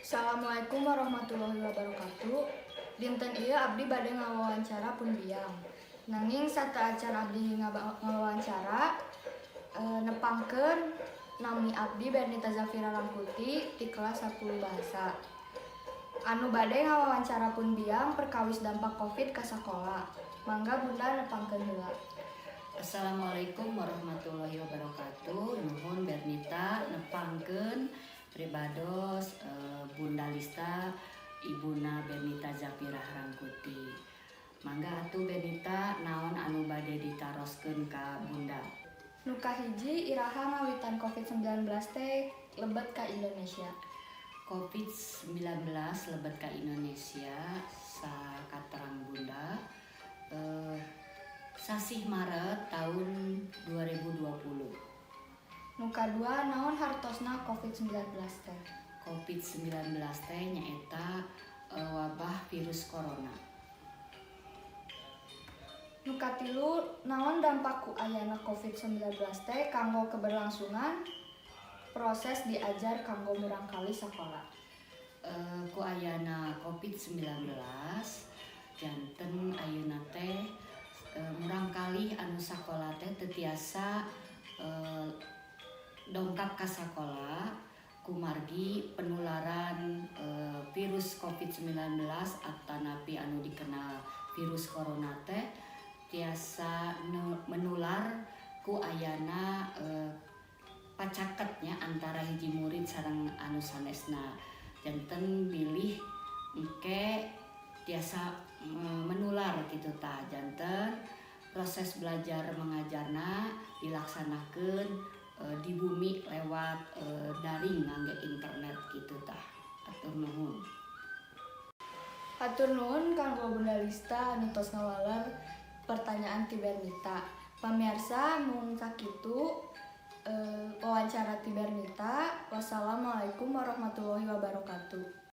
Assalamualaikum warahmatullahi wabarakatuh. Dinten ieu abdi bade ngawawancara pun biang. Nanging sateuacan abdi ngawawancara, nepangkeun nami abdi Bernita Zafira Rangkuti di kelas 10 bahasa. Anu bade ngawawancara pun biang perkawis dampak Covid ka sakola. Mangga Bunda nepangkeun heula. Assalamualaikum warahmatullahi wabarakatuh. Nuhun Bernita, nepangkeun pribados Bunda Lista, Ibuna Bernita Zafira Rangkuti. Mangga atuh Bernita, naon anu bade ditaroskeun ka Bunda? Nu kahiji, iraha ngawitan Covid-19 teh lebet ka Indonesia? Covid-19 lebet ka Indonesia, sakaterang Bunda, sasih Maret tahun 2020. Nu kadua, naon hartosna Covid-19 teh? Covid-19 teh nyaeta wabah virus corona. Nu katilu, naon dampak ku ayana Covid-19 teh kanggo keberlangsungan proses diajar kanggo murangkalih sakola? Ku ayana Covid-19, janten ayeuna teh murangkalih anu sakola teh teu tiasa dongkap ka sakola kumargi penularan virus Covid-19 atanapi anu dikenal virus corona teh tiasa menular ku ayana pacaketnya antara hiji murid sareng anu sanesna, janten bilih engke tiasa menular gitu tah. Janten proses belajar mengajarna dilaksanakan di bumi lewat daring ngangge internet gitu tah. Atur nuhun. Hatur nuhun kanggo Bunda Lista anu tos ngawaler pertanyaan ti Bernita. Pamirsa, mung sakitu wawancara ti Bernita. Wassalamualaikum warahmatullahi wabarakatuh.